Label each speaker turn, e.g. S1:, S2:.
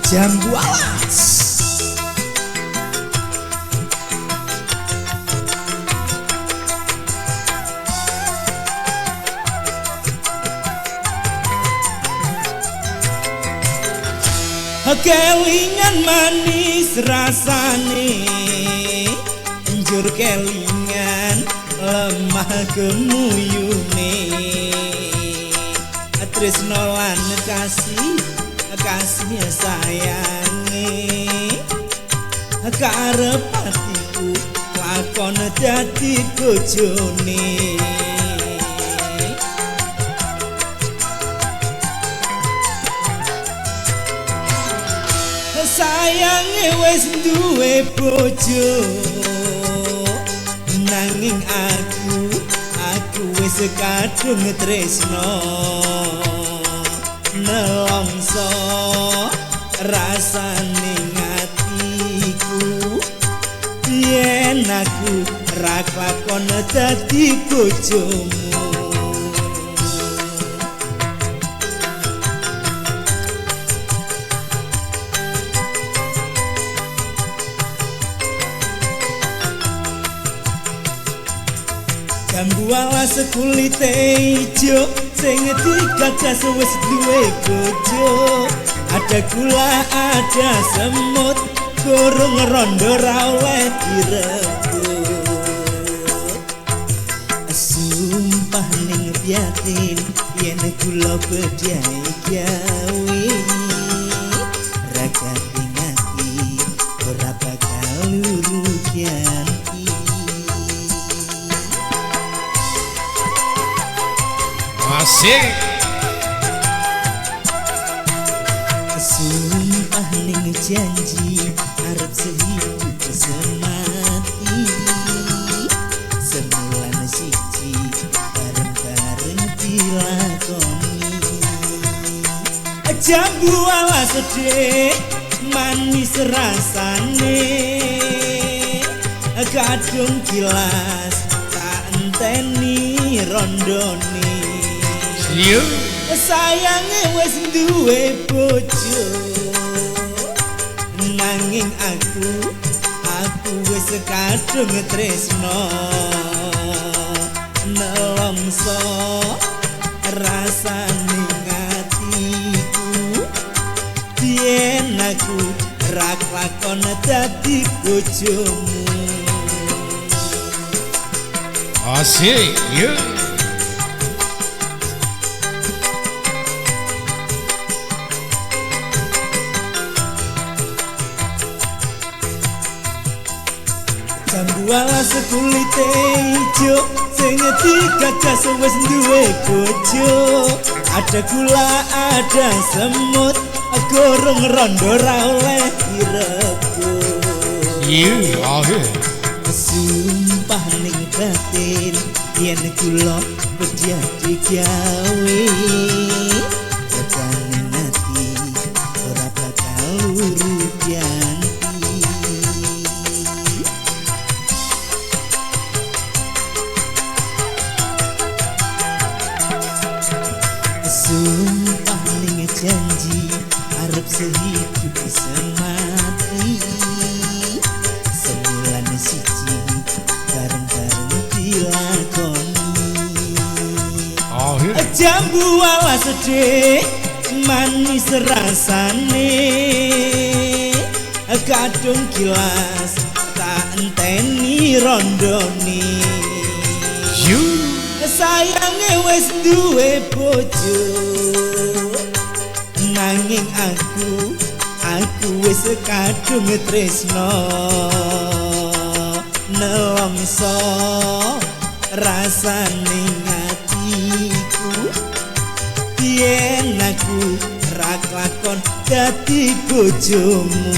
S1: Jambu alas. Kelingan manis rasane, njur kelingan lemah gemuyune. Tresno lan kasih, kasih sayange, karep atiku lakon dadi bojone. Sayange wis duwe bojo, nanging aku wis kadung tresno. Nelongso rasane atiku, yen aku ra kelakon dadi bojomu. Jambu alas kulite ijo, sing digagas wis duwe bojo. Ada gula ada semut, gorong rondo ra oleh direbut. Sumpah ning batin yen kula bedhae gawe, ragate ati ora bakal rugian.
S2: Asik.
S1: Sumpah ning janji arep sehidup semati, semulan siji bareng-bareng dilakoni. Jambu alas sedih manis rasane, kadung gilas tak enteni rondone. Sayange wis duwe bojo, nanging aku wis kadung tresno. Nelongso rasane atiku, yen aku ra kelakon dadi bojomu.
S2: Asik, yuk.
S1: Jambu alas kulite ijo, sing digagas wis duwe bojo. Ada gula ada semut, gorong rondo ra oleh direbut. Sumpah ning batin yen kula bedhah digawe, regane ati ora bakal rugian. Sumpah ning janji arep sehidup semati, sebulan siji bareng-bareng dilakoni. Jambu alas sedih manis rasane, kadung gilas tak enteni rondone. Sayange wis duwe bojo, nanging aku wis kadung tresno. Nelongso rasane atiku, yen aku ra kelakon dadi bojomu.